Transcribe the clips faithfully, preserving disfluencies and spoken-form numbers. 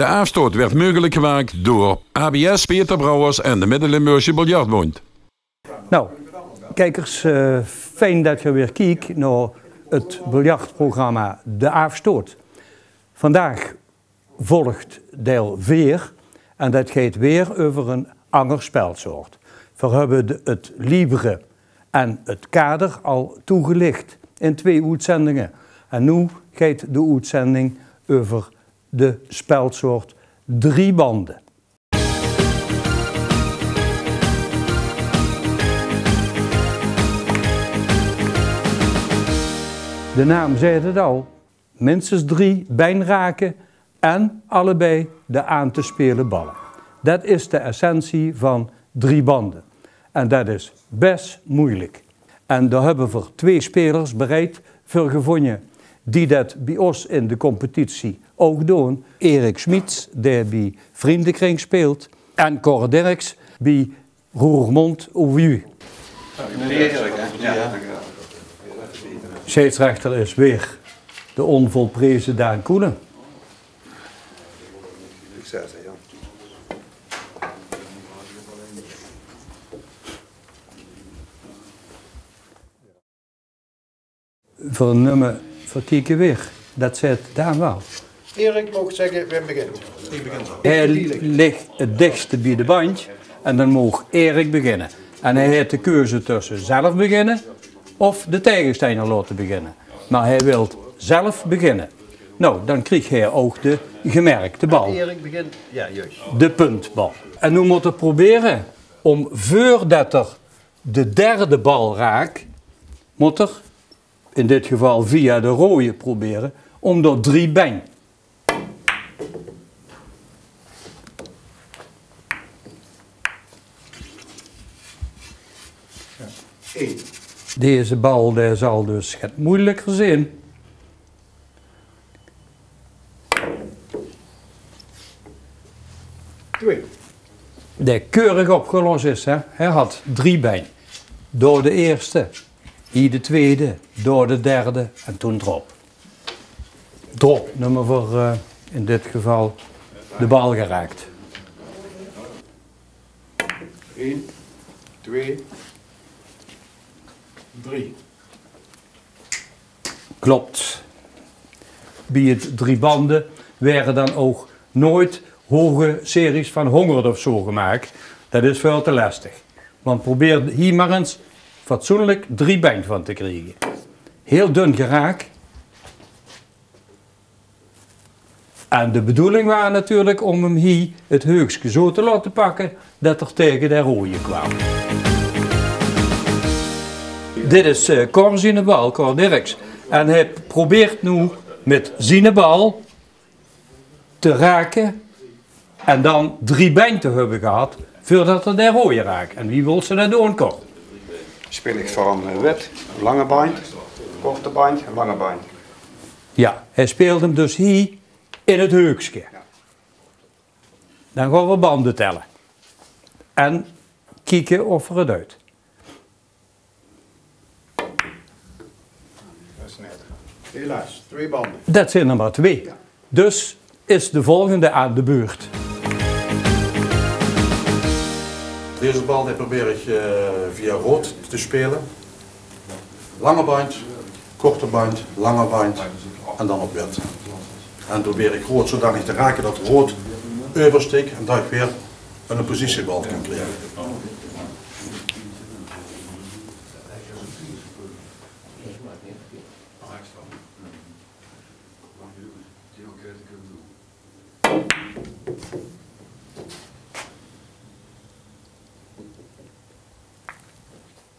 De aafstoot werd meugelik gemaak door A B S Peter Brouwers en de Midde-Limburgse Biljartbond. Nou, kijkers, eh, fijn det geer weer kiek nao het biljartprogramma De Aafstoot. Vandaag volgt deil veer en det geit weer euver ein anger spelsoort. Veer höbbe de, het libre en het kader al toegelicht in twee oetzendinge. En noe geit de oetzending euver de spelsoort drie bande. De naam zaet het al, minstens drie bein rake en allebei de aan te spele balle. Det is de essentie van drie bande. En det is bes meujelik. En dao höbbe veer twee spelers bereid veur gevónje die det bie ós in de competitie ouch doon. Erik Smiets, dae bie Vriendekring speelt, en Cor Dirks bie Roermond O V U. Scheidsrechter is weer de onvolpreze Daan Koenen. Veur ein nummer, veur kieke weer. Det zaet Daan waal. Erik maag zègke wae begint. Hae lig het dichste bie de bandj en dan maag Erik beginne. En hae haet de keuze tösse zelf beginne of de taegesteiner laote beginne. Mer hae wilt zelf beginne. Nou, dan krieg hae ouch de gemerkte bal. Erik begint, jao, juus. De puntbal. En noe mót 'r probere óm, veurdet 'r de derde bal raak, mót 'r in dit geval via de roeje probere óm dao drie bein. Deze bal, dae zal dus get meujelieker zeen. Twee. Dae keurig opgelos is, hè. Hae had drie bein. Door de eerste, hie de tweede, door de derde en toen drop. Drop, nummer veur, eh, in dit geval de bal geraakt. Ein, twee, drie. Klopt. Bie het drie bande waere dan ouch nooit hoge series van hóngerd of zo gemaak. Det is väöl te lestig. Want probeer hie mer ins fatsoenlik drie bein van te kriege. Hiel dun geraak. En de bedoeling waas natuurlik óm 'm hie het heukske zo te laote pakke det 'r taege de roeje kwaam. Dit is, eh, Cor ziene bal, Cor Dirks. En hae probeert noe mit ziene bal te rake en dan drie bein te höbbe gehad veurdet 'r de roeje raak. En wie wils se det doon, Cor? Speel ich van, eh, wit, lange bandj, korte bandj en lange bandj. Jao, hae speelt 'm dus hie in het heukske. Dan gaon v'r bande telle. En kieke of 'r het duit. Det is net. Helaas, twee bande. Det zeen 'r mer twee. Jao. Dus is de volgende aan de beurt. Deze bal, die probeer ich, eh, via rood te spele. Lange bandj, korte bandj, lange bandj en dan op wit. En probeer ich rood zodanig te rake det rood euverstik en det ich weer ein positiebal kan kriege.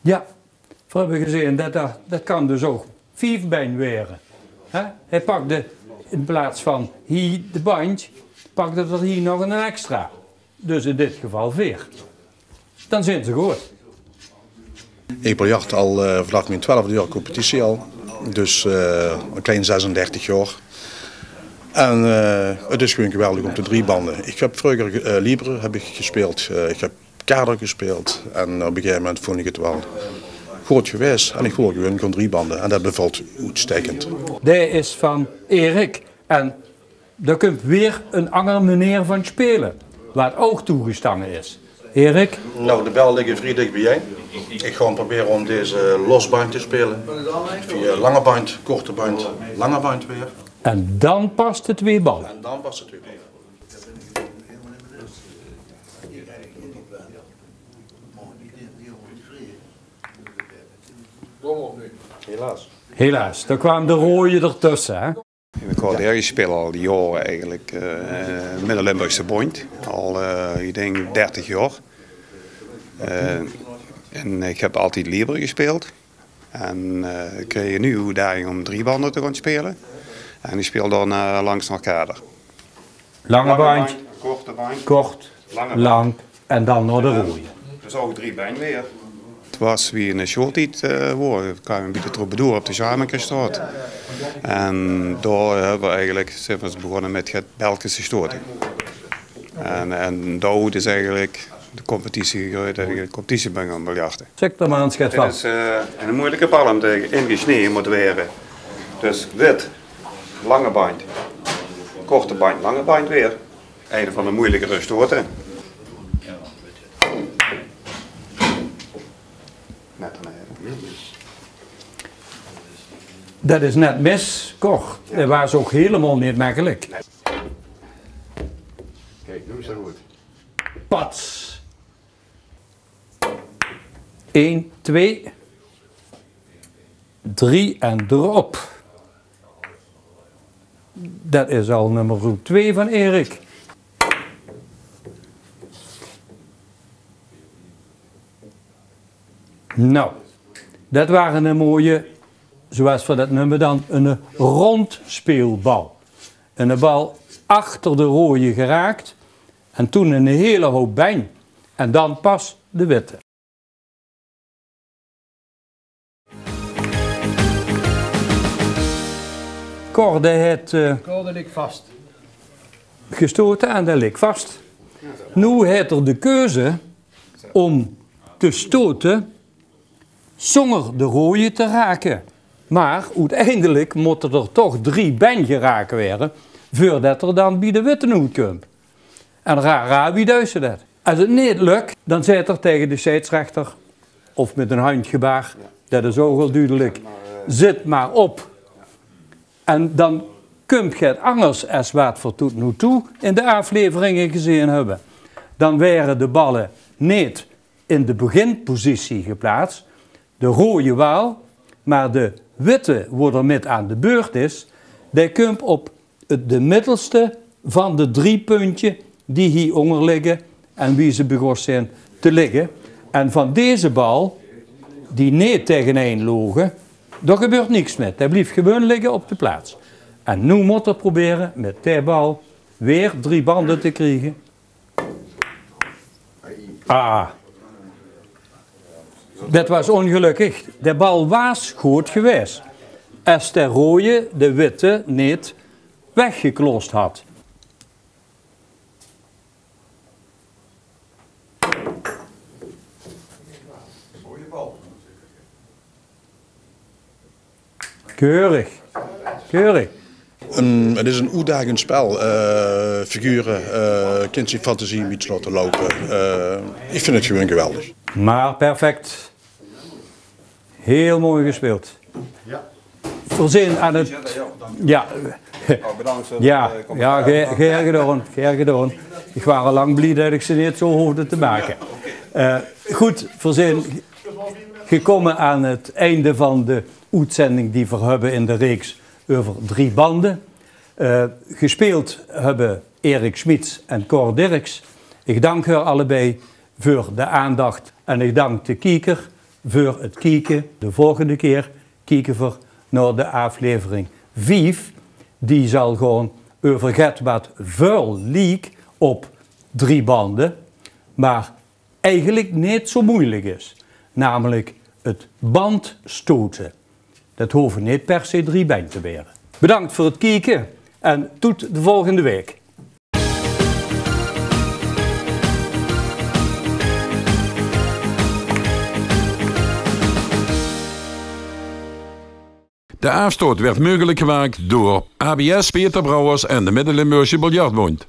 Jao, veer höbbe gezeen det, det, det kan dus ouch vief bein waere. Hè? Hae pakde in plaats van hie de bandj, pakde 'r hie nog ein extra. Dus in dit geval veer. Dan zeen ze good. Ich biljart al, eh, vanaaf mien twelfde jaor competitie al. Dus, eh, ein klein zesendertig jaor. En, eh, het is gewoon geweldig óm te driebande. Ich höb vreuger, eh, libre höb ich gespeeld. Eh, ich höb kader gespeeld. En op ein gegaeve moment vónj ich het waal good gewaes. En ich wól gewoon gaon driebande. En det bevalt oetstaekend. Dae is van Erik. En Dao kump weer 'n anger meneer van speule, waat ouch toegestange is. Erik? Nou, de bel ligke vrie dich biejein. Ich gaon probere óm deze losbandj te speule. Via lange bandj, korte bandj, lange bandj weer. En dan pas de twee balle. En dan pas de twee balle. Helaas. Helaas, dao kwaam de roeje d'rtösse, hè? Ich bin Cor Dirks, ich speel al die jaore eigelik, eh, mit de Limburgse Bóndj. Al, eh, ich dink dertig jaor. Eh, en ich höb altied liber gespeeld. En, eh, ich kreeg noe de oetdaging óm drie bande te gaon speule. En ich speel dan, eh, langs nao kader. Lange bandj, korte bandj, kort, lange bandj. Lang en dan nao de roeje. Dus ouch drie bandj weer. 't Waas wie 'ne sjooltied, eh, woor. Veer kwame bie de Troubadour op de Sjaarmakerstraot. En dao höbbe veer eigelik, zeen veer begónne mit get belkes te stote. En, en dao is eigelik de competitie gegreujd, det ich de competitie bin gaon biljarte. Zèk d'r mer ins get van. Dit is, eh, 'ne meujelike bal óm te, ingesnee mót waere. Dus wit, lange bandj. Korte bandj, lange bandj weer. Eine van de meujelikere stote. Net d'r neve. Det is net mis, Cor. Det waas ouch hielemaol neet mekkelik. Kiek, noe is 't good. Pats. Ein, twee, drie en d'rop. Det is al nummer twee van Erik. Nou, det waas 'ne mooie, zoeas veer det neume dan, 'ne rondspeelbal. 'Ne bal achter de roeje geraak en toen 'ne hiele houp bandj en dan pas de witte. Cor, dae haet, eh, Cor, dae lik vas. Gestote en dae lik vas. Noe haet 'r de keuze óm te stote zónger de roeje te rake. Mer oeteindelik mótte d'r toch drie bandj geraak waere veurdet 'r dan bie de witte oetkump. En ra, ra, wie duis se det? Es 't neet lök, dan zaet 'r taenge de scheidsrechter, of mit ein handjgebaar, det is ouch al dudelik: zit mer op. En dan kump get angers es waat veer tot noe toe in de aafleveringe gezeen höbbe. Dan waere de balle neet in de beginpositie geplaats, de roeje waal, mer de witte, wo d'r mit aan de beurt is, dae kump op 't, de middelste van de drie puntje die hie ónger ligke en wie ze begós zeen te ligke. En van deze bal, die neet taegenein loge, dao gebeurt niks mit. Dae blief gewoon ligke op de plaats. En noe mót 'r probere mit dae bal weer drie bande te kriege. Ah. Det waas óngelökkig. De bal waas good gewaes es de roeje de witte neet weggeklost had. Keurig. Keurig. Ein, 't is ein oetdagend spel. Eh, figure, eh, kins se fantasie ein bietje laote loupe. Eh, ich vinj 't gewoon geweldig. Mer perfect. Hiel mooi gespeeld. Veer zeen aan 't, jao. Jao, jao, gaer, gaer gedaon, gaer gedaon. Ich waas al lang blie det ich ze neet zo hoofde te make. Eh, good, veer zeen gekómme aan 't einde van de oetzending die veer höbbe in de reeks euver drie bande. Eh, gespeeld höbbe Erik Schmiets en Cor Dirks. Ich dank häör allebei veur de aandach en ich dank de kieker veur 't kieke. De volgende kier kieke veer nao de aaflevering vief. Die zal gaon euver get waat väöl liek op drie bande, mer eigelik neet zo meujelik is, namelik 't bandstote. Det hove neet per se drie bandj te waere. Bedank veur 't kieke en tot de volgende waek. De aafstoot werd meugelik gemaak door A B S Peter Brouwers en de Midde-Limburgse Biljartbond.